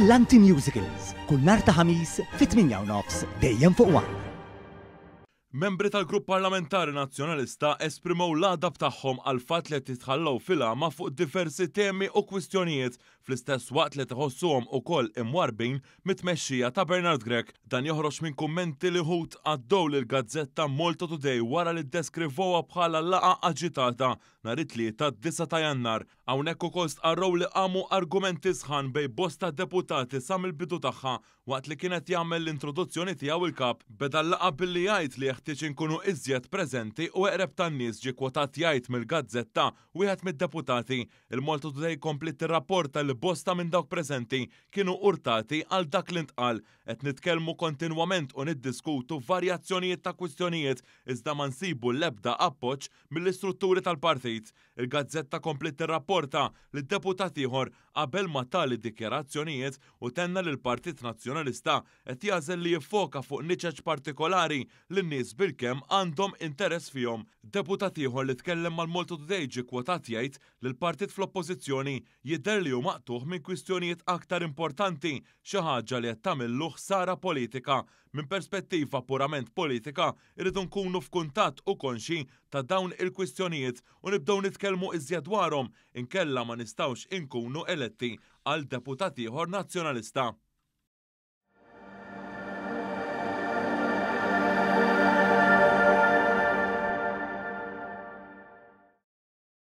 Brillanti Musicals, kull nhar ta' Ħamis fit-8 u nofs dejjem fuq One. Membri tal-Grupp Parlamentari Nazzjonalista esprimew l-għadab tagħhom għall-fatt li qed jitħallew fil-għama fuq diversi temi u kwistjonijiet fl-istess waqt li qed iħossuhom ukoll imwarrbin mit-tmexxija ta' Bernard Grech. Dan joħroġ minn kummenti li wħud għaddew lill-gazzetta Malta Today wara li ddeskrivewha bħala laqgħa aġitata nhar it-Tlieta 9 ta' Jannar. Hawnhekk ukoll stqarrew li qamu argumenti sħan bejn bosta deputati sa mill-bidu tagħha Waqt li kien qed jagħmel l-introduzzjoni tiegħu il-Kap beda l-laqgħa billi jgħid li jeħtieġ inkunu iżjed preżenti u eqreb tan-nies ġie kwotat jgħid mill-gazzetta wieħed mid-deputati. Il-Malta Today kompliet tirrapporta li bosta minn dawk preżenti kienu urtati għal dak li ntqal. Qed nitkellmu kontinwament u niddiskutu varjazzjonijiet ta' kwistjonijiet iżda ma nsibu l-ebda appoġġ mill-istrutturi tal-partit. Il-gazzetta kompliet tirrapporta li deputat ieħor qabel ma tali dikjarazzjonijiet u tenna li l-Partit Nazzjonalista qed jagħżel li jiffoka fuq niċeċ partikolari li n-nies bilkemm għandhom interess fihom. Deputat ieħor li tkellem mal-Malta Today ġie kwotat jgħid li l-partit fl-Oppożizzjoni jidher li hu maqtugħ minn kwistjonijiet aktar importanti, xi ħaġa li qed tagħmillu ħsara politika. Minn perspettiva purament politika, irridu nkunu f'kuntatt u konxji ta' dawn il-kwistjonijiet u nibdew nitkellmu iżjed dwarhom, inkella ma nistgħux inkunu eletti, qal deputat ieħor Nazzjonalista.